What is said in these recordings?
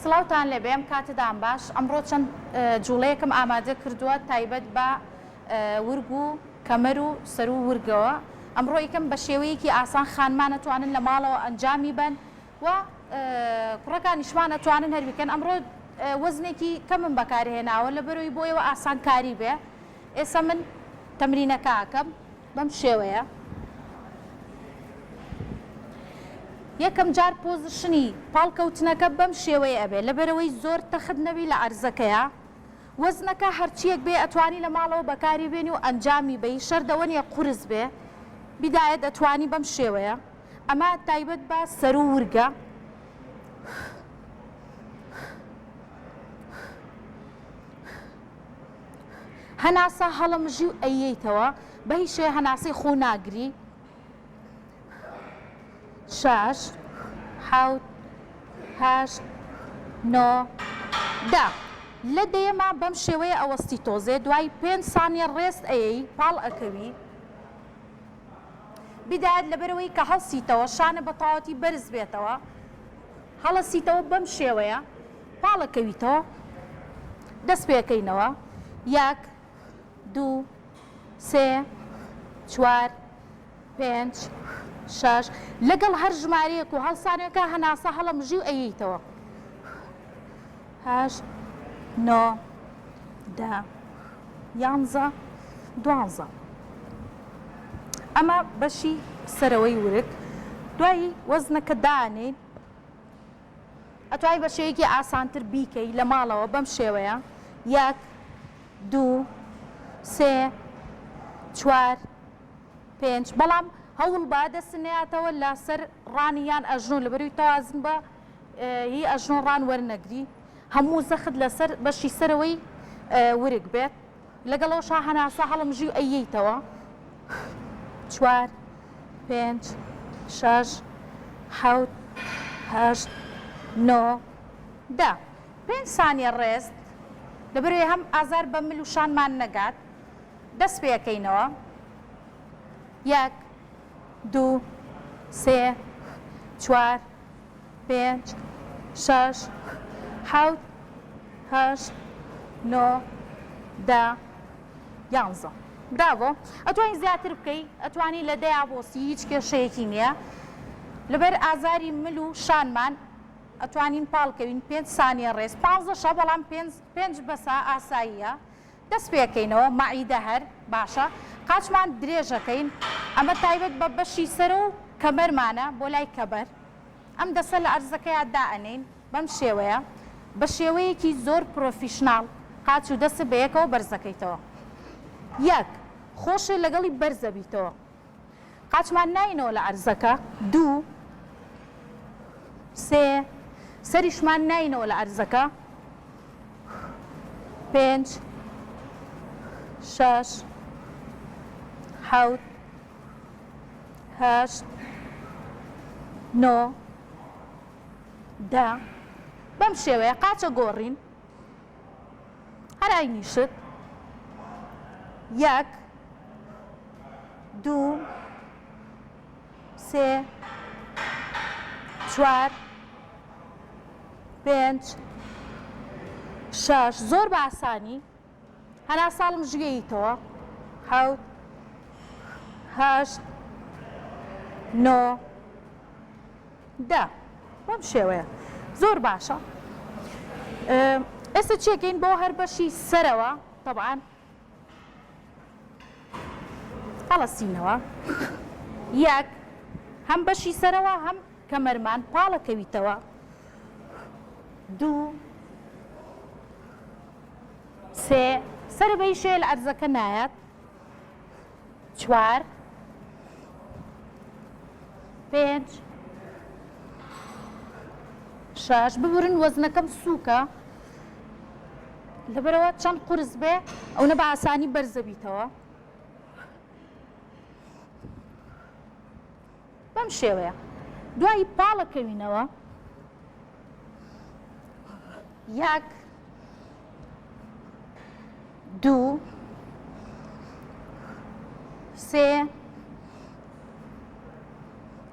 سڵاوتان لێبێ ئەم کاتەدان باش ئەمڕۆ چەند جوڵەیەکم ئامادە کردووە تایبەت بە ورگ و کەمەر و سەرو ورگەوە ئەمڕۆ ئیکەم بە شێوەیەکی ئاسان خانمان ئەتوانن لە ماڵەوە ئەنجامی بەن و کوڕەکانیشمان ئەتوانن هەر بیکەن ئەمڕۆ وەزنێکی کەمم بەکارهێناوە لەبەرەوەی بۆ ئێوە ئاسانکاری بێ ئێستا من تەمرینەکە ئەکەم بەم شێوەیە یەکەم جار position ی پاڵکەوتنەکە بەم شێوەیە ئەبێ لەبەرەوەی زۆر تەخت نەبی لە عەرزەکەیا وەزنەکە هەرچیەک بێ ئەتوانی لە ماڵەوە بەکاری بێنی و ئەنجامی بەی شەرت ئەوە نیە قورس بێ بیدایەت ئەتوانی بەم شێوەیە ئەمە تایبەت بە سەرو ورگە. هەناسە هەڵەمژی و ئەیەیتەوە بە هیچ شێوەیە هەناسەی خۆ ناگری شەش حەوت هەشت نۆ دە لە دەیەما بەم شێوەیە ئەوەستی تۆزێ دوای پێنج سانیە ڕێست ئەیەی پاڵ ئەکەوی بدایەت لەبەرئەوەی کە هەڵسیتەوە شانە بە تەواوەتی بەرز بێتەوە هەڵەسیتەوە بەم شێوەیە پاڵەکەویتەوە دەست پێکەینەوە یەک دوو سێ چوار پێنج شەش لەگەڵ هەر ژمارەیەک و هەڵسانەکە هەناسە هەڵەمژی و ئەیەیتەوە هەشت نۆ دە یانزە دوانزە ئەمە بەشی سەرەوەی ورگ دوایی وەزنەکە دانێین ئەتوانی بە شێوەیەکی ئاسانتر بیکەی لە ماڵەوە بەم شێوەیە یەک دوو سێ چوار پێنج بەڵام هەوڵ بە دەست نەیاتەوە لەسەر ڕانی یان ئەژنۆ لەبەروی تەوازن بە هی ئەژنۆ ڕان وەرنەگری هەموو زەخت لەسەر بەشی سەرەوەی ورگ بێت لەگەڵ ئەوشا هەناسە هەڵمژی و ئەیەیتەوە چوار پێنج شەش حەوت هەشت نۆ دە پێنج سانیە ڕێست لەبەرئەوەی هەم ئازار بە مل و شانمان نەگات دەست پێ ئەکەینەوە یەک دوو سێ چوار پێنج شەش حەوت هەشت نۆ دە یانزە براڤۆ ئەتوانی زیاتر بکەی ئەتوانی لە دەیا بۆسی هیچ کێشەیەکی نییە لەبەر ئازاری مل و شانمان ئەتوانین پاڵکەوین پێنج سانیە ڕێز پانزەشە بەڵام پێنج پێنج بەسە ئاساییە دەست پێکەینەوە مەعیدە هەر باشە قاچمان درێژەکەین ئەمە تایبەت بە بەشی سەرە و کەمەرمانە بۆ لای کەبەر ئەم دەسە لە ئەرزەکەیا دائەنێین بەم شێوەیە بە شێوەیەکی زۆر professional قاچ و دەست بەیەکەوە بەرزەکەیتەوە یەک خۆشێ لەگەڵی بەرزەبیتەوە قاچمان ناینەوە لە عەرزەکە دوو سێ سەریشمان ناینەوە لە عەرزەکە پێنج شەش حەوت هەشت نۆ دە بەم شێوەیە قاچە گۆڕین هەر عەینی شت یەک دوو سێ چوار پێنج شەش زۆر بە ئاسانی هەنا ساڵم ژوێیتەوە حەوت هەشت نۆ دە بەم شێوەیە زۆر باشە ئێستا چێکەین بۆ هەر بەشی سەرەوە تەبعەن هەڵەسینەوە یەک هەم بەشی سەرەوە هەم کەمەرمان پاڵەکەویتەوە دوو سێ سەر بەیشێ لە ئەرزەکە نایەت چوار پێنج شەش ببورن وەزنەکەم سووکە لەبەرەوە چەند قورس بێ ئەونە بە ئاسانی بەرزەبیتەوە بەم شێوەیە دوایی پاڵەکەوینەوە یەک دوو سێ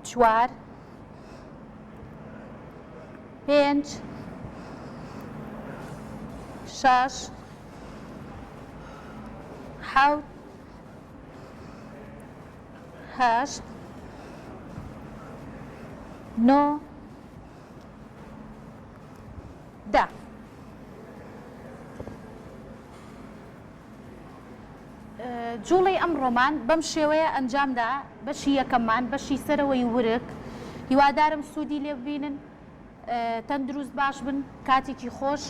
چوار پێنج. شەش، حەوت، هەشت، نۆ، دە. جوڵەی ئەمڕۆمان بەم شێوەیە ئەنجامدا بەشی یەکەممان بەشی سەرەوەی ورگ هیوادارم سوودی لێ ببینن تەندروست باش بن کاتێکی خۆش.